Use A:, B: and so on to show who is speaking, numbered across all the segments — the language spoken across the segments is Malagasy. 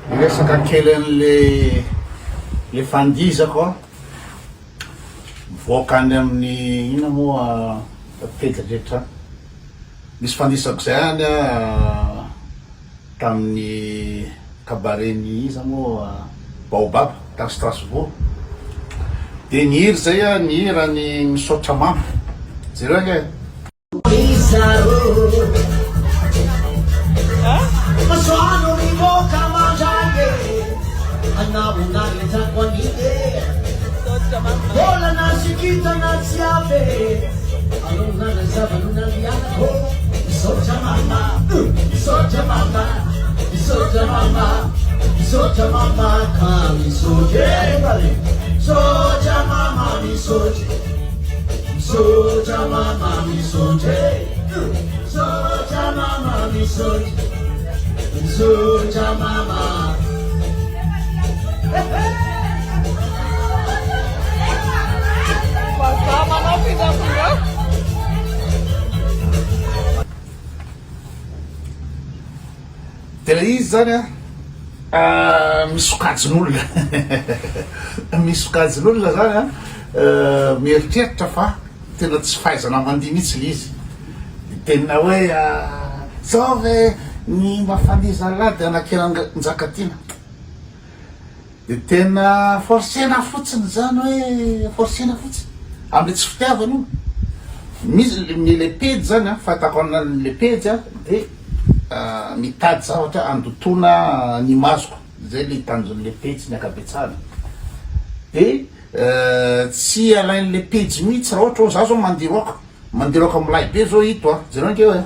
A: Miresaka kely an'le le fandihizako an, mivoaka any amin'ny inona moa pejy rehetra any, misy fandihizako zay any an tamin'ny cabaret-n'ny iza moa Baobab tany Strasbourg, de nihira zay aho nihira ny misaotra mama, jereo ange e.
B: Misaotra mama misaotra e Misaotra mama misaotra Misaotra mama
C: Vazaha manao pindrampimbra.
A: Dia ilay izy zany an, misy sokajin'olona, misy sokajin'olona zany an, mieritreritra fa tena tsy fahaizana mandihy mihitsy ilay izy, dia tena hoe zao ve ny mba fandihy zalahy dia anakena-njakatiana. Dia tena forcena fotsiny zany hoe forcena fotsiny amle tsy fitiavana io. Misy le le pejy zany an, fahitako anle pejy an de mitady zavatra andotoana ny image-ko, zay le tanjonle pejy ny ankabetsahany. De tsy alainle pejy mihitsy raha ohatra hoe za zao mandihy rock, Mandiraka milay be zao ito a! Jereo ange eo e!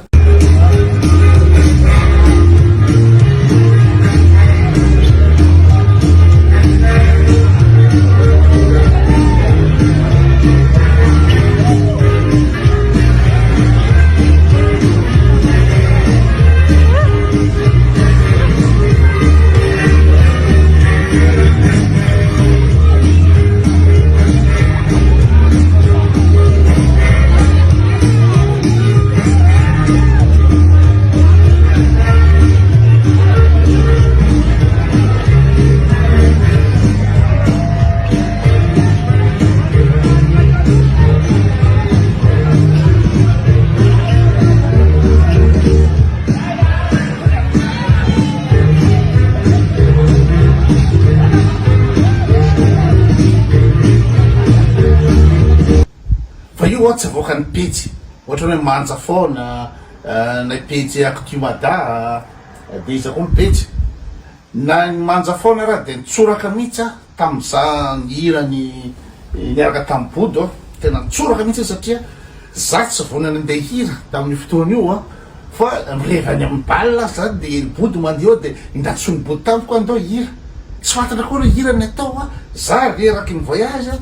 A: Fa io hoa tsy avoakan'ny pejy, ohatra hoe manja foana, na pejy actu mada, de iza koa ny pejy, na ny manja foana ara de nitsoraka mihitsy aho tamin'iza nihira ny niaraka tamin'i Bodo aho, tena nitsoraka mihitsy aho satria za tsy vonona andeha hihira tamin'io fotoana io an, fa mirevy any amin'ny bal aho zany de ry Bodo mandeha eo de nantsoin'i Bodo tamiko aho ndao hihira, tsy fantatra akory hoe hira ny atao an, za reraky ny voyage an,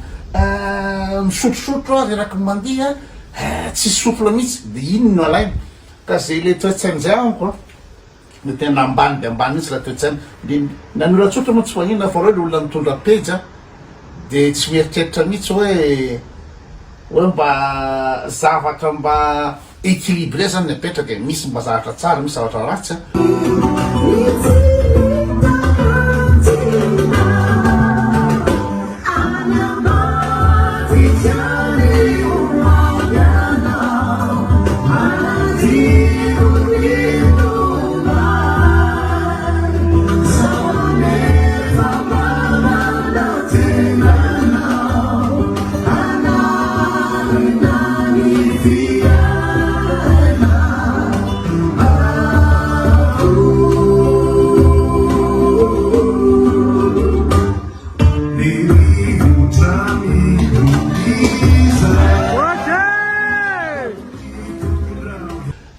A: misotrosotro aho reraky ny mandeha an, tsisy souffle mihitsy de iny no alaina, ka zay le toe-tsaina zay amiko an. No tena ambany dia ambany mihitsy raha toe-tsaina. Ny na ny olona tsotra moa tsy maninona fa reo le olona mitondra pejy a de tsy mieritreritra mihitsy hoe hoe mba zavatra mba equilibré zany ny apetraka e, misy mba zavatra tsara misy zavatra ratsy a.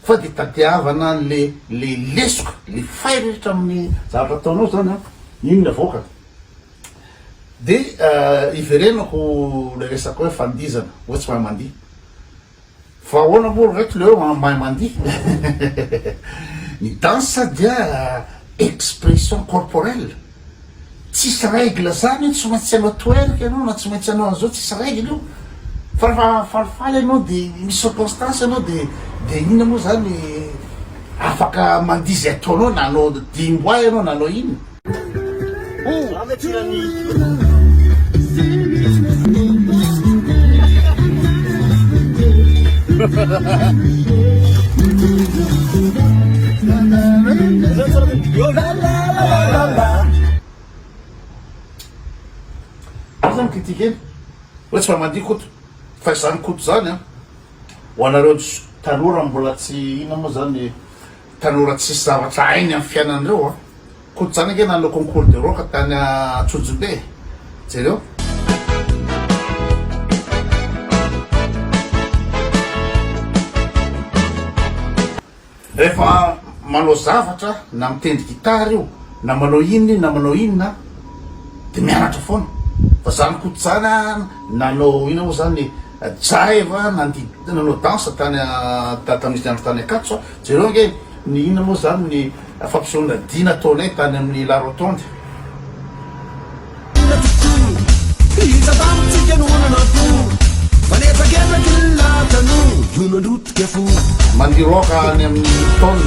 A: Fa de tadiavana le le lesoka, le fay rehetra amin'ny zavatra ataonao zany an, iny ny avoakany. De iverenako le resaka hoe fandihizana, hoe tsy mahay mandihy. Fa ahoana moa ry reto le hoe mahay mandihy? Ny danse dia expression corporelle, tsisy règle zany io, tsy maintsy hanao twerk ianao na tsy maintsy hanao an'izao, tsisy règle io, fa rehefa falifaly ianao de misy circonstance ianao de de inona moa zany. Afaka mandihy izay ataonao na hanao dimboa ianao na hanao inona. Zay zany critique eny hoe tsy mahay mandihy Koto fa izany Koto izany an ho anareo tanora mbola tsy inona moa zany tanora tsisy zavatra hainy amin'ny fiainana ireo an Koto zany ange nanao concours de rock tany Antsonjombe e jereo. Rehefa manao zavatra na mitendry gitara io na manao inona io na manao inona de mianatra foana fa zany Koto zany an nanao inona moa zany jive nandihy nanao danse tany tamin'izy nianatra tany Ankatso a jereo ange ny inona moa zany ny fampisehoana dihy nataonay tany amin'ny la rotonde. Mandihy rock any amin'ny Hilton.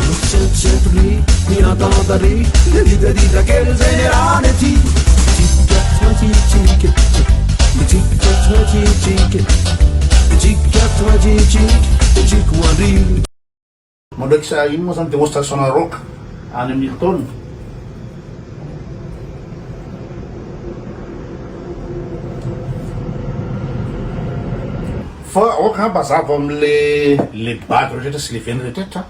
A: Mandraikitra ino moa zany démonstration na rock any amin'ny Hilton. Fa aoka angamba hazava amin'le le bado rehetra sy le vena rehetra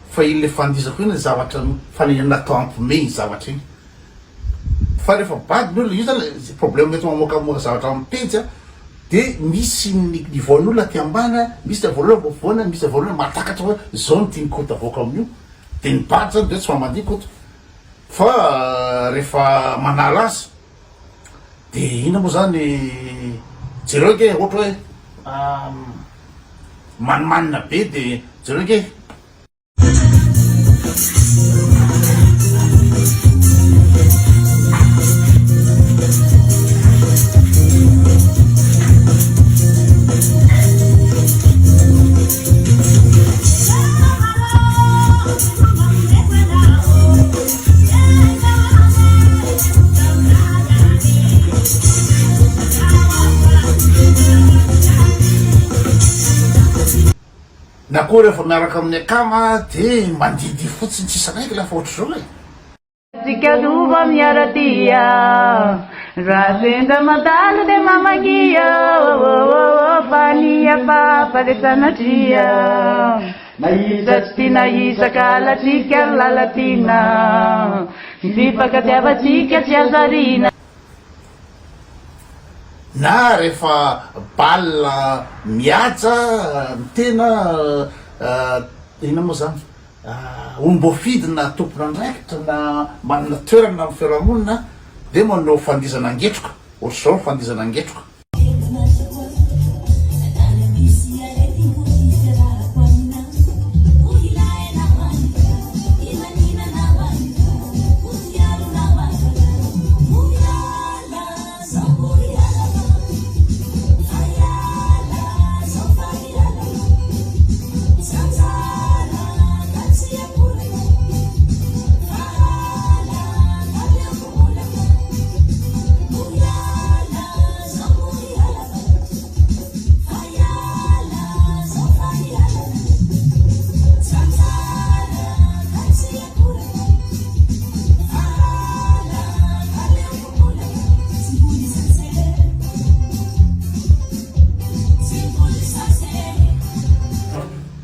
A: fa iny le fandihizako iny zavatra faniriana natao hampiomehy iny zavatra iny. Fa rehefa bado ny olona, io zany problème mety mamoakamoaka zavatra amin'ny pejy a, de misy ny niveau an'olona aty ambany a, misy ny voalohany voavoana, misy ny voalohany mahatakatra hoe zao no tian'i Koto avoaka amin'io, de ny bado zany de hoe tsy mahay mandihy Koto, fa rehefa manala azy de inona moa zany, jereo ange ohatra hoe manimanina be de jereo ange. Na koa rehefa miaraka amin'ny akama de mandidihy fotsiny tsisy règle fa ohatr'izao e.
C: Tsika lova miara-dia Raha sendra mandalo dia mamakia Fa ny hafahafa le sanatria Na iza tsy tia na iza kalantsika ry lalatiana Ny fifankatiavantsika tsy azo ariana.
A: Na rehefa bal mihaja ny tena inona moa zany olom-boafidy na tompon'andraikitra na manana toerana amin'ny fiarahamonina dia manao fandihizana angetroka, ohatr'izao ny fandihizana angetroka.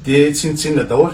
A: Dia tsinontsinona daholo.